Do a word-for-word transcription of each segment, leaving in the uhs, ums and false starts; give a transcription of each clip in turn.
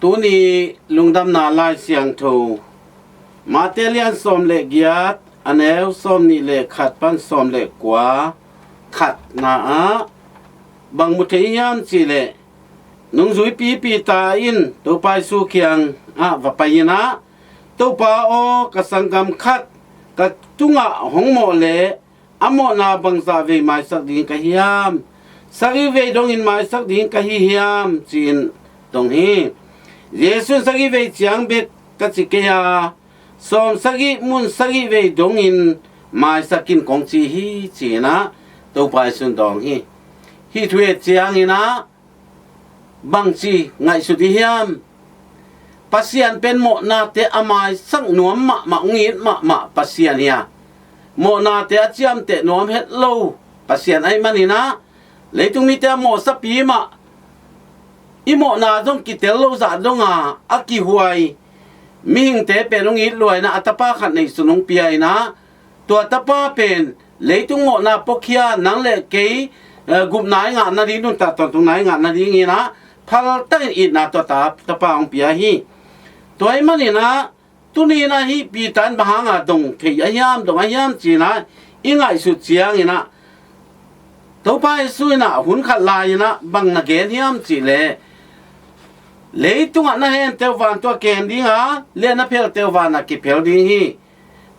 Tuni lungdamna Lai Siangtho, Mate lian sawm le giat, a neu sawm nih le khat pan sawm le kua, khatna ah bang mu thei hiam cih leh, nungzuipi Peter in Topa Jesu kiangah va pai-in ah, "Topa aw, ka sanggam khat ka tungah hong mawh leh, a mawhna bangzah vei maisak ding ka hiam? Sagih vei dongin maisak ding ka hi hiam?" ci-in dong hi. Jesu in, "Sagih vei ciang bek ka ci kei a, sawm sagih mun sagih vei dongin maisak in," kong ci hi, ci-in ah Topa Jesu in dawng hi. Hih thu et ciangin ah bangci ngaihsut i hiam? Pasian pen mawhnate a maisak nuam mahmah, hong it mahmah Pasian hi a, mawhnate a ciamteh nuam het lo Pasian ahih manin ah, leitung mite a mawhsapi mah, i mawhna zong kitel lo zah donga a kihuai mihingte pen hong it lua-in ah, a Tapa khat neihsun hong pia-in ah, tua Tapa pen leitung mawhna puakhia, nang le kei, eh, gupna i ngah nading, nuntak tawntungna i ngah nadingin ah, phaltakin itna tua ta, Tapa hong pia hi. Tua ahih manin ah, tuni-in ah hih Peter in bang hanga dong thei a hiam, dong a hiam ci-in ah i ngaihsut ciangin ah, Topa Jesu in ah hun khat lai-in ah bang na gen hiam cih leh, "Leitungah na hente uh vantung ah kihen ding a, le na phelte uh vanah kiphel ding hi.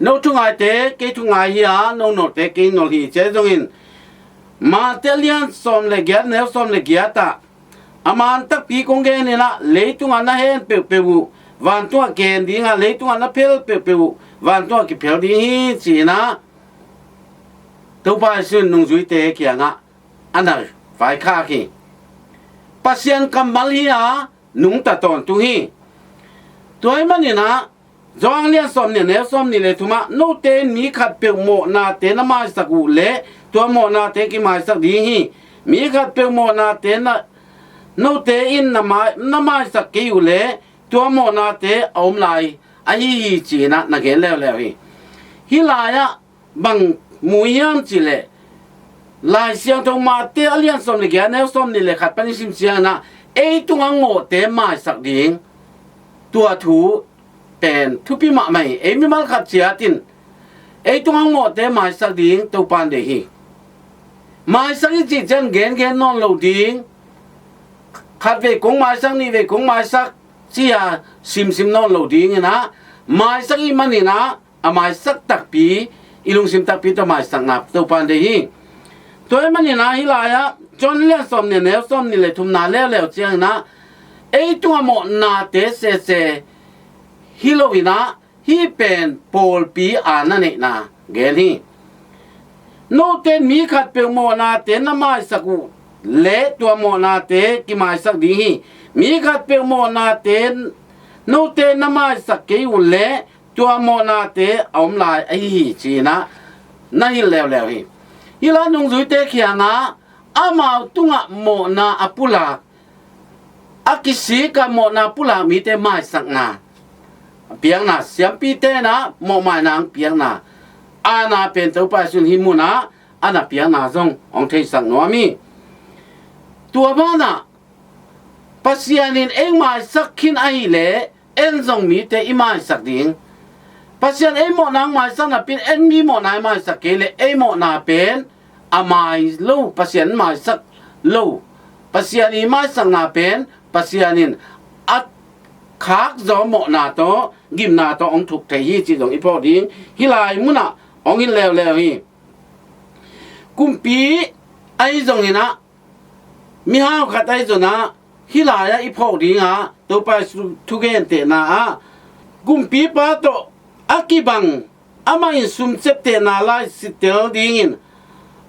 No thungaite kei thungai hi a, no nolte kei nol hi," ci-a zongin, Mate lian sawm le giat, neu sawm le giat ah, "A man takpi kong gen-in ah, leitungah na hen peuhpeuh uh vantungah kihen ding a, leitungah na phel peuhpeuh uh vantungah kiphel ding hi," ci-in ah Topa Jesu in nungzuite kiangah a na vaikhak hi. Pasian kammal hi a, nungta tawntung hi. Tua ahih manin ah, Johan lian sawm nih, neu sawm nih le thum ah, "Note in mi khatpeuh mawhnate na maisak uh leh, tua mawhnate kimaisak ding hi. Mi khatpeuh mawhnate na, note in na mai, na maisak kei uh leh, tua mawhnate a om lai ahi hi," ci-in ah na gen leuleu hi. Hih lai-ah bang mu hiam cih leh, Lai Siangtho Mate a lian sawm le giat, neu sawm nih le khat pan i sim ciangin ah, ei tungah mawhnate maisak ding, tua thu pen thupi mahmah hi. Ei mimal khat ciat in ei tungah mawhnate maisak ding Topa in deih hi. Maisak i cih ciang gengen nawn lo ding, khat vei kong maisak, nih vei kong maisak ci-a simsim nawn lo dingin ah, maisak i hih manin ah, a maisak takpi, i lungsim takpi tawh maisakna Topa in deih hi. Tua ahih manin ah hih lai-ah John lian sawm nih, neu sawm nih le thumna leuleu ciangin ah, ei tungah mawhnate sese hi lo-in ah, hih pen pawlpi aana neihna gen hi. "Note in mi khatpeuh mawhnate na maisak uh leh, tua mawhnate kimaisak ding hi. Mi khatpeuh mawhnate note na maisak kei uh leh, tua mawhnate a om lai ahi hi," ci-in ah na hilh leuleu hi. Hih lai nungzuite kiangah amau tungah mawhna a pulak, a kisik a mawhna pulak mite maisakna, piakna, siampite in ah mawhmaina hong piakna, aana pen Topa Jesu in hih munah a na piakna zong hong theisak nuam hi. Tua banah Pasian in ei maisak khin ahih leh, en zong mite i maisak ding. Pasian ei mawhna hong maisak napi-in en mi mawhna i maisak kei leh, ei mawhna pen a mai lo, Pasian in maisak lo. Pasian i maisakna pen Pasian in a khakzaw mawhna tawh, gimna tawh hong thuk thei hi cih zong i phawk ding hih lai munah hong hilh leuleu hi. Kumpi ahi zongin ah, mihau khat ahi zongin ah, hih lai-ah i phawk dingah Topa Jesu thugentehna ah, kumpipa tawh a kibang, amah in sum ciaptehna lai sitel dingin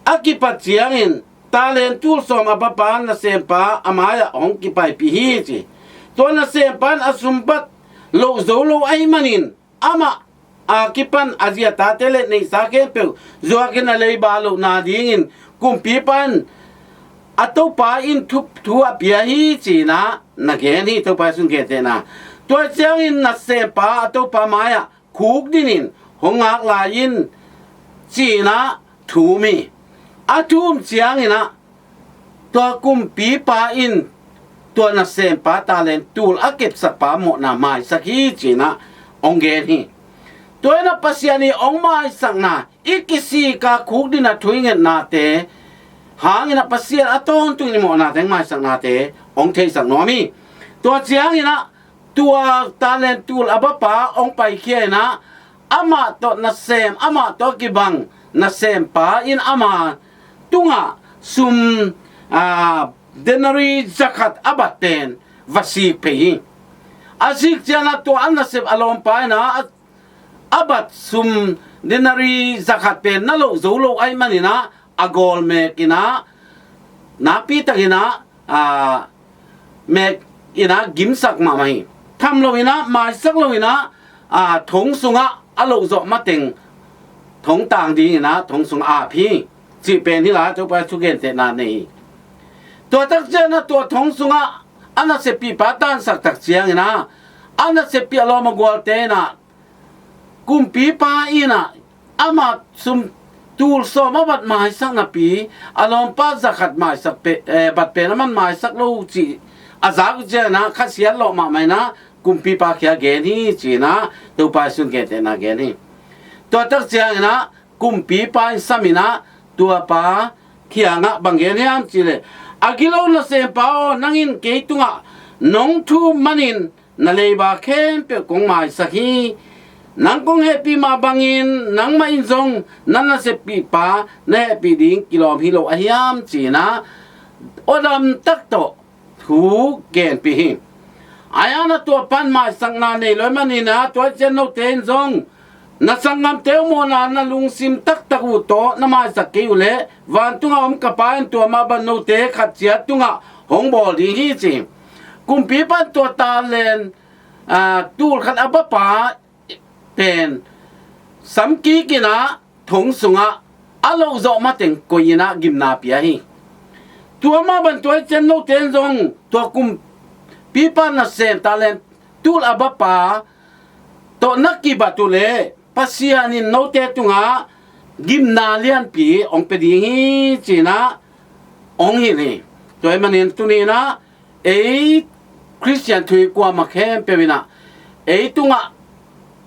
a kipat ciangin, talent tul sawm a papa nasempa a mai-ah hong kipaipih hi, ci. Tua nasempa in a sum bat loh zo lo ahih manin, amah a kipan a zi a tate le neihsa khempeuh zuakin a leiba loh nadingin kumpipa in a topa in thu, thu a pia hi, ci-in ah na gen hi. Topa Jesu in gentehna, tua ciangin nasempa a topa mai-ah khukdinin, hong ngak lai in, ci-in ah thum hi. A thum ciangin ah tua kumpipa in tua nasempa talent tul a kepsakpa mawhna maisak hi ci-in ah hong gen hi. Tua in ah Pasian i hong maisakna, i kisik a khukdin a thu i ngetnate hangin ah Pasian a tawntungin i mawhnate hong maisaknate hong theisak nuam hi. Tua ciangin ah tua talent tul a bapa hong paikhia in ah amah tawh nasem, amah tawh kibang nasempa in ama tungah sum, a, denari zakhat a bat pen va sik phei hi. A sik ciangin ah tua a nasep a lawmpa in ah a, a bat sum denari zakhat pen na loh zo lo ahih manin ah a gawl mek in ah nakpi takin ah, a, mek in ah gimsak mahmah hi. Tham lo in ah, maisak lo in ah, a, thong sungah a loh zawh mateng thong tang dingin ah thong sungah ap hi cih pen hih lai-ah Topa Jesu gentehna nei hi. Tua tak ciangin ah tua thong sungah a naseppihpa tansak tak ciangin ah a naseppih a lawm a gualte in ah kumpipa in ah ama sum tul sawm a bat maisak napi a lawmpa zakhat maisak pe, eh, bat pen aman maisak lo cih a zak uh ciangin ah khasiat lawh mahmah in ah kumpipa kiang gen hi ci-in ah Topa Jesu in gentehna gen hi. Tua tak ciangin ah kumpipa in sam in ah tuapa kiangah bang gen hiam cih leh, a gilo nasempa aw, nang in kei tungah nong thum manin na leiba khempeuh kong maisak hi. Nang kong hehpih mah bangin nangmah in zong na naseppihpa na hehpih ding kilawm hi lo a hiam ci-in ah aw dam tak tawh thu genpih hi. Ahi zongin ah tua pan maisakna nei lo ahih manin ah tua ciang note in zong na sanggamte uh mawhna na lungsim taktak uh tawh na maisak kei uh leh vantungah om ka Pa in tua mah bang note khat ciat tungah hong bawl ding hi ci hi. Kumpipa in tua talent, a, tul khat a bapa pen samkik in ah thong sungah a loh zawh mateng koih in ah gimna pia hi. Tua mah bang tua ciang note in zong tua kumpipa nasem talent tul a bapa tawh na kibat uh leh Pasian in note tungah gimna lianpi hong pia ding hi ci-in ah hong hilh hi. Tua ahih manin tuni in ah ei Khristian thu-um kuamah khempeuh in ah ei tungah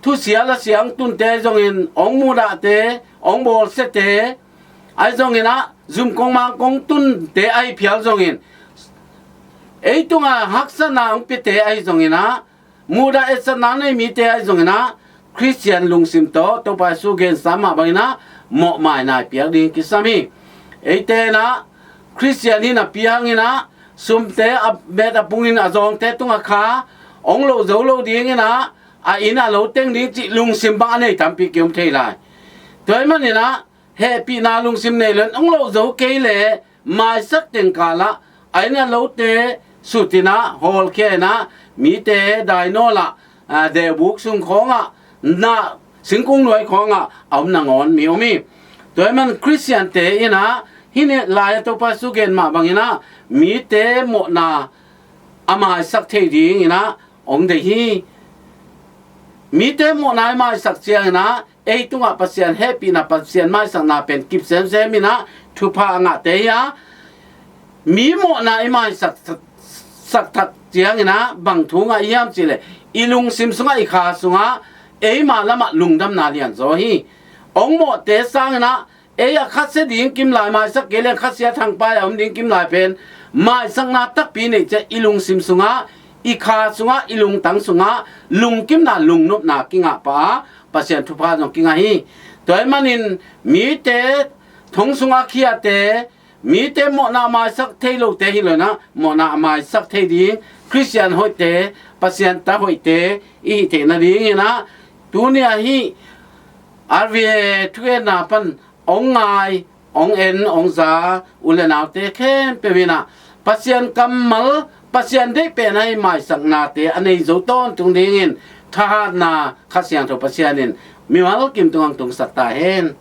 thusia lasia hong tunte ahi zongin, hong mudahte, hong bawlsiate ahi zongin ah, zum kong mang kong tunte ahi phial zongin, ei tungah haksatna hong piate ahi zongin ah, mudah etsakna nei mite ahi zongin ah, Khristian lungsim tawh Topa Jesu gensa mah bangin ah mawhmaina i piak ding kisam hi. Eite in ah Khristian hihna piang in ah sumte a met a pungin a zawngte tungah kha hong loh zo lo dingin ah a inn a lo teng ding cih lungsim bang a nei tampi kiom thei lai. Tua ahih manin ah hehpihna lungsim nei lo in hong loh zo kei leh maisak teng kal ah a inn a lote sut in ah hawlkhia in ah mite dainawl ah, a, dehbuk sung khawngah, na singkung nuai khawngah a om nangawn mi om hi. Tua ahih man Khristiante in ah hih lai-ah Topa Jesu gen mah bangin ah mite mawhna a maisak thei dingin ah hong deih hi. Mite mawhna i maisak ciangin ah ei tungah Pasian hehpihna, Pasian maisakna pen kip semsem in ah thupha a ngahte hi a, mi mawhna i maisak, sak tak ciangin ah bang thu ngah i hiam cih leh i lungsim sungah, i kha sungah eima lamah lungdamna lianzaw hi. Hong mawhte sangin ah ei a khasia ding kimlai, maisak kei leng khasia thangpai a om ding kimlai pen maisakna takpi neih ciang i lungsim sungah, i kha sungah, i lungtang sungah lungkimna, lungnopna kingah pah a, Pasian thupha zong kingah hi. Tua ahih manin mite thong sungah khiate, mite mawhna a maisak thei lote hi lo in ah mawhna a maisak thei ding Khristian hoihte, Pasian ta hoihte i hih theih nadingin ah tuni-ah hih R V A thugenna pan hong ngai, hong en, hong za u le naute khempeuh in ah Pasian kammal, Pasian deih pen ahi maisaknate a nei zo tawntung dingin thahatna Kha Siangtho Pasian in mimal kim tungah hong tungsak ta hen.